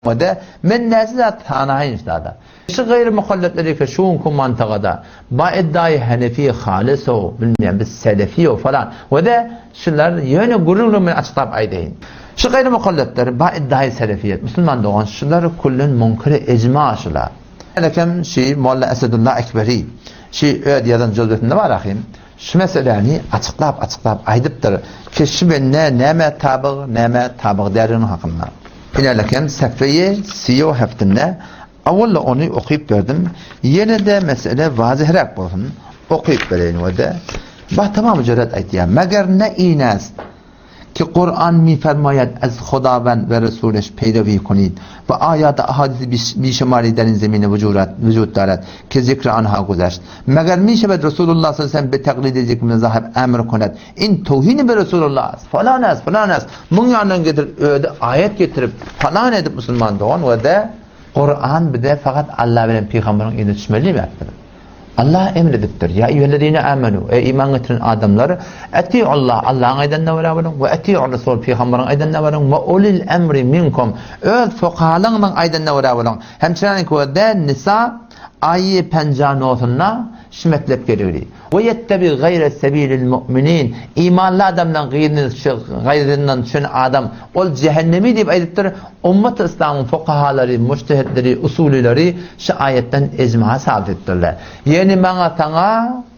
We-de, men näçe zat sanaýyn şada. Şu gaýry muhalletler eke şu günki mantygada, ba iddaýy hanefi halys-ow, bilmeýän biz selefi-ow falan. We-de, şular ýöne gürrüňleri men açyklap aýdaýyn. Şu gaýry muhalletler ba iddaýy selefiýet, musulman dogan, şular küllen munkiri ejma şular. Helekem şi Molla Esedulla Ekberi, şi öz ýazan jözbesinde bar ahym. Şu meseläni açyklap-açyklap aýdypdyr ki, şu bende nämä tabyg, nämä tabyg däldiginiň hakynda. Inelekem sefeýi siýo heftinde awwal ony okyp berdim, ýene-de mesele wazyhräk bolsun, okyp bereýin we-de, ba tamam jüret aýtýar, meger ne inäst, Ki Kuran mifermaýad ez Hodawend we Resuleş peýrewi kunid we aýat ahadisi bişumari der in zemine wujud daret ki zikri anha guzeşt. Meger mişewed Resulullah sallallahu aleyhi ve sellem bi teklidi zikr mezahib emr kuned in towhini bi Resulullah est falan est falan est muň ýanyndan getirip özi aýat getirip falan edip musulman dogan we de Kuran bize fakat Allah bilen pygamberiň yzyna düşmeli diýmekdir. Allah emr edipdir, Ýa eýýühellezine âmenû, eý iman getiren adamlar, eti'ullah, Allahyň aýdanyna görä boluň, we eti'ur Rasul, pygamberiň aýdanyna boluň, we ulil emri minkum, öz fukahalaryňyzyň aýdanyna görä boluň. Hemçinaniki we de Nisa aýy penja nosunda şu metlep gelüwli. We ýettebi gaýre sebilil mu'minin, imanly adamlaryň gyzyny şu gaýryndan düşen adam, ol jähennemi diýip aýdypdyr, Ummaty yslamyň fukahalary, mujtehitleri, usulyleri şu aýatdan ejma sabyt etdirler. Ýeni maňa saňa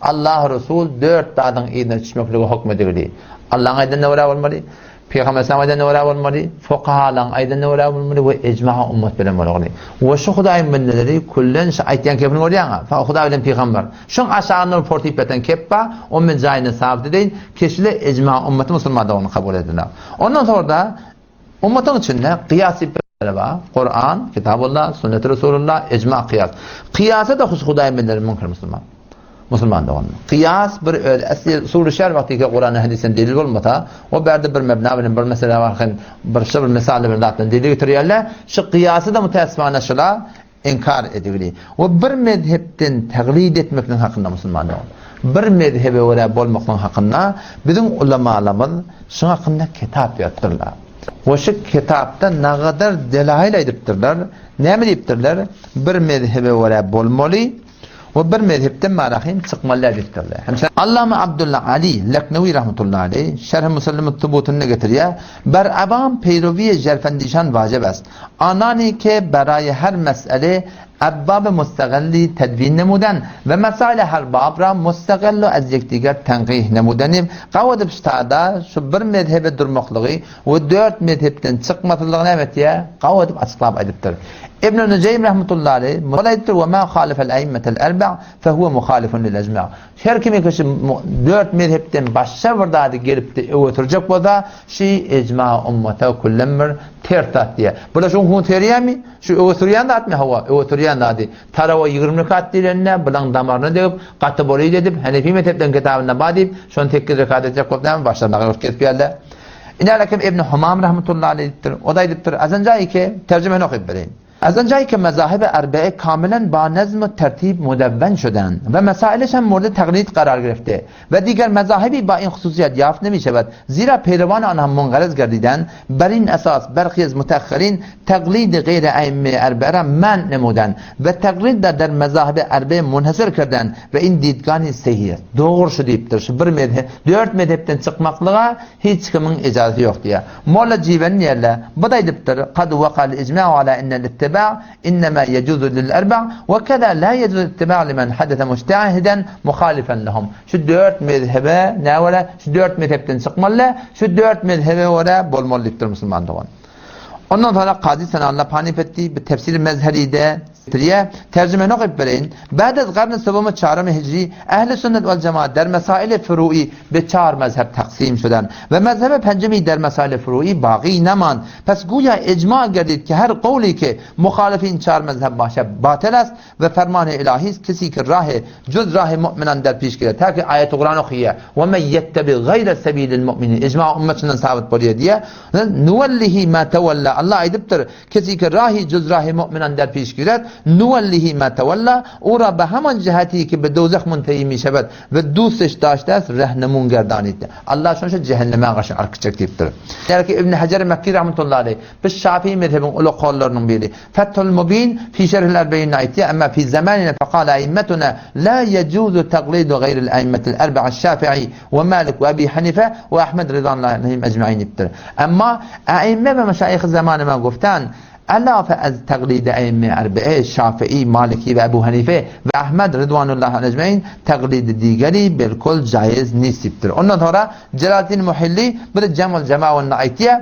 Allah Resul dört zadyň yzyna düşmekligi hokm edildi. Allaň aýdanyna görä bolmaly, Pygamber aleyhisselam aýdanyna görä bolmaly, fukahalaryň aýdanyna görä bolmaly we ejma ummat bilen bolmaly. We şu Hudaýyň bendeleri küllen şu aýtýan kepini görýäňä, Hudaý bilen pygamber. Şoň aşagynda bir portyp ýatan kep bar, ony men jaýynda sabyt edeýin, keşile ejma ummaty musulmandygyny kabul ediler. Ondan sonra Ummatyň içinde kyýas diýip bir mesele bar. Kuran, Kitabullah, Sünneti Resulullah, ijma, kyýas. Kyýasa da hususy Hudaýyň bendeleri müňkür musulman. Musulman doganlar. Kyýas bir öz esli usuly şer wagty ki Kuranda hadysdan delil bolmasa, o bärde bir mebna bilen bir mesele bar hem bir şu bir mysal bir zat bilen delil getirýärler. Şu kyýasy da müteessifane şula Inkar edildi. We bir mezhepden taglid etmekligiň hakynda musulman dogan. Bir mezhebe görä bolmaklygyň hakynda biziň ulamalarymyz şuň hakynda kitap ýazypdyrlar. We şu kitapda nagadar delail aýdypdyrlar. Näme diýipdirler? Bir mezhebe görä bolmaly we bir mezhepden marahym çykmaly däl diýipdirler. Hemşe Allama Abdulla Ali Leknewi rahmetullahi aleyh Şerh-i Musallim Tubutynda getirýär. Ber awam peýrowiýe jerfendişan wajib est. Anani ke beraýe her mesele ebbaby mustagalli tedwin nemudan we mesaile her bab ra mustagallu ez yekdiger tenqih nemudani gawadyp ştada şu bir mezhebe durmaklygy we dört mezhepden çykmaslygy näme etýär? Gawadyp açyklap aýdypdyr. Ibn Nujeým rahmetullahi aleyh ol aýdypdyr we ma halefel eimmetel erba fehuwe muhalifun lil ecma. Her kimi kişi dört mezhepden başga bir zady gelipdi öňe sürjek bolsa, şi ejma ummata küllen bir ters zat diýýär. Bular şuň hun serýärmi? Şu öňe sürýän zatmy? Hawa, öňe sürýän zady. Tarawa 20 rekat diýlende, bulaň damaryna degip, gaty bolydy edip, Hanefi mezhepleň kitabynda bar diýip, şony 8 rekat etjek bolup näme başlaryna gaýgyrt kesip ýärler. Ine Ibn Humam rahmetullahi aleyh diýipdir. O da aýdypdyr, Azanjaý ki, terjimeni okyp bereýin. از آنجایی که مذاهب اربعه کاملا با نظم و ترتیب مدون شدند و مسائلش هم مورد تقلید قرار گرفته و دیگر مذاهبی با این خصوصیت یافت نمی شود زیرا پیروان آنها منقرض گردیدند بر این اساس برخی از متأخرین تقلید غیر ائمه اربعه را منع نمودند و تقلید را در مذاهب اربعه منحصر کردند و این دیدگاه صحیح است dogry şu diýipdir şu bir mezhep dört mezhepden çykmaklyga hiç kimiň ijazasy ýok diýýär Molla Jiben diýerler, bu-da aýdypdyr, Kad wakal ijma'u ala ennel ittiba' innema yejuzu lil erba' we keza la yejuzu ittiba' limen hadese mujtehiden muhalifen lehum. Şu dört mezhebe nä görä, şu dört mezhepden çykmaly, şu dört mezhebe görä bolmaly diýipdir musulman dogan. Ondan soňra Kazy Senalla Panipetdi bir tefsir mezheride Tirýe, terjimeni okyp bereýin. Ba'd az garny sowumy çarymy hijri, ehli sünnet wal jemaat der mesaili furu'i be çar mezheb taksim şudan we mezhebe penjimi der mesaili furu'i bagy neman. Pes guýa ijma gerdid ki her qowli ki muhalif in çar mezheb başe batel est we fermani ilahi est kesi ki rahe cuz rahe mu'minan der piş girer. Ta ki aýeti Kuran okyýa we men ýettebi gaýre sebilil mu'minin ijma ummetyndan sabyt bolýar diýe. Nuwellihi ma tewella Allah aýdypdyr Kesi ki rahi juz rahi mu'minan der piş girer. Nuwallihi ma tawalla, ura be haman jihati ki be dowzah muntehi mişebed we dusteş daşte est rehnemun gerdanid. Allah şony şu cehenneme garşy arkyçak diýipdir. Ýa-ki Ibn Hajar Mekki rahmetullahi aleyh, bu Şafii mezhebiň uly kollarynyň biri. Fethul Mubin fi şerhil erbeýinde aýtýar, Emma fi zamanina fekale aimmetuna la yejuzu taklidu gaýril aimmetil erbe'a Şafii we Malik we Ebi Hanife we Ahmed rizwanullahi aleyhim ecmaîn diýipdir. Emma aimme we meşaýyh zamanyma goftan, Elafe ez teglidi eimme erbe'e, Şafii, Maliki we Ebu Hanife we Ahmed rizwanullahi aleyhim ecmaîn teglidi digeri bilkul jaiz nist diýipdir. Ondan soňra Jelaleddin Muhilli bu da Cemul Cemawynda aýtýar,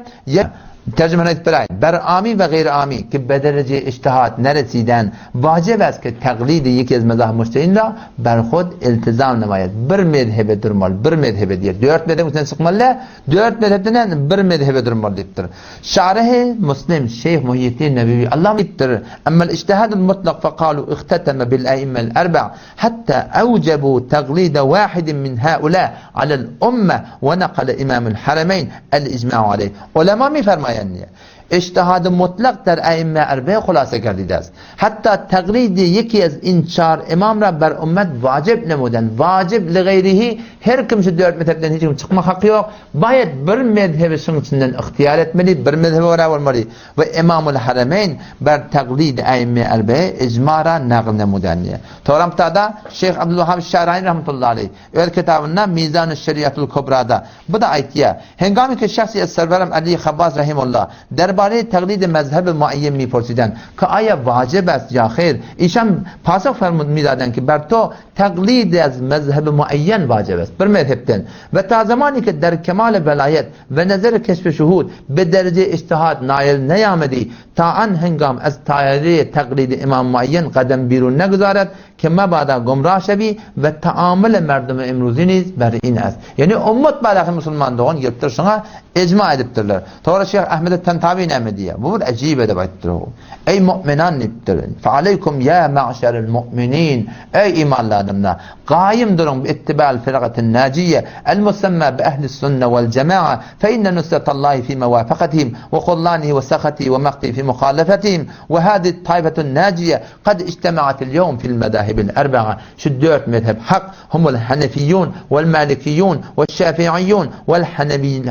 Terjimesini aýdyp beräýin. Ber ami we gaýry ami ki be dereje ijtihat neresiden wajib est ki teglidi ýeki ez mezahib mujtehidin ra ber hud iltizam nemaýet. Bir mezhebe durmaly, bir mezhebe diýer. Dört mezhebiň içinden çykmaly däl, dört mezhepden bir mezhebe durmaly diýipdir. Şarehi Muslim Şeýh Muhýiddin Nebewi Allah diýipdir, Emmel ijtihadul mutlak fekalu ihteteme bil eimmel erba hatta awjabu taglida wahidin min haula alel umme we nakale imamul haremeyn el icma'u aleyh. Ulema mi fermaýan diýýär. Ijtihady mutlak der eimme erbe hulasa gerdide est. Hatta taglidi ýeki ez in çar imam ra ber ummet wajib nemuden. Wajib li gaýrihi her kim şu dört mezhepden hiç kim çykmak haky ýok. Baýat bir mezhebi şuň içinden ygtyýar etmeli, bir mezhebe görä bolmaly. We Imamul Haremeýn ber taglid äimme erbe ijma ra nagl nemuden diýýär. Toramtada Şeýh Abdulwahhab Şaraýny rahmetullahi aleýh öz kitabynda Mizanus Şeriatul Kubrada bu-da aýtýar, Hengami ki şahsi ez serwerem Ali Habbas rahimullah derbare taglid mezhebi muayyen mi pursiden ki aýa wajib est ýa heýr, işan pasoh fermud midaden ki ber to taglid ez mezhebi muayyen wajib est, bir mezhepden, we ta zamani ki der kemal welayet we nezer keşf-i şuhud be derece ijtihad nail neýamedi ta an hengam ez taýre taglid imam muayyen gadem birun neguzaret ki mebada gumrah şebi we taamul merdumi imruzi niz ber in est. Ýagny ummat baradaky musulman dogan gelipdir şuňa ijma edipdirler. Soňra Şeýh Ahmed Tantawi näme diýýär? Bu bir ajib edip aýtdyr. Eý mu'minan diýipdir. Fe aleýkum ýa ma'şerel mu'minin. Eý imanly adamlar, gaýym duruň bi ittibal firgatin najiýe el musamma bi ehlis sunne wel jema'a fe inne nusratallahi fi mewafakatihim we hullanihi we sahatihi we maktihi fi muhalafetihim we hadihi taifetun najiýe kad ijtema'atil ýewm fil mezahibil erba'a şu dört mezhep hak humul hanefiýun wel malikiýun we şafiiýun wel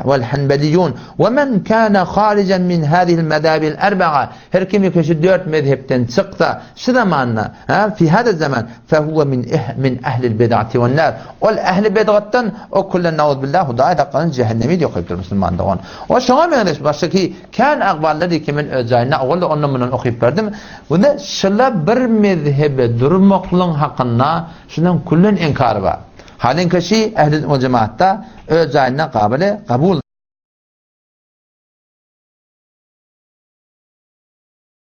wel hanbeliýun we men kana harijan min hadihil mezahibil erba'a her kim ki şu dört mezhepden çyksa şu zamanda ha fi hada zaman fehuve min eh min ehlil bid'ati wen nar ol ehli bid'atdan o kullen nauzbillah hudaý saklasyn cehennemi diýip okaýypdyr musulman dogan o şoňa meňzeş başga ki kän agballar diýip ki men öz jaýynda owal ondan mundan okyp berdim Bunda şyla bir mezhebe durmaklygyň hakynda şunuň küllen inkary bar. Halyňky şi ehli we jemaatda öz jaýynda gabyly kabul.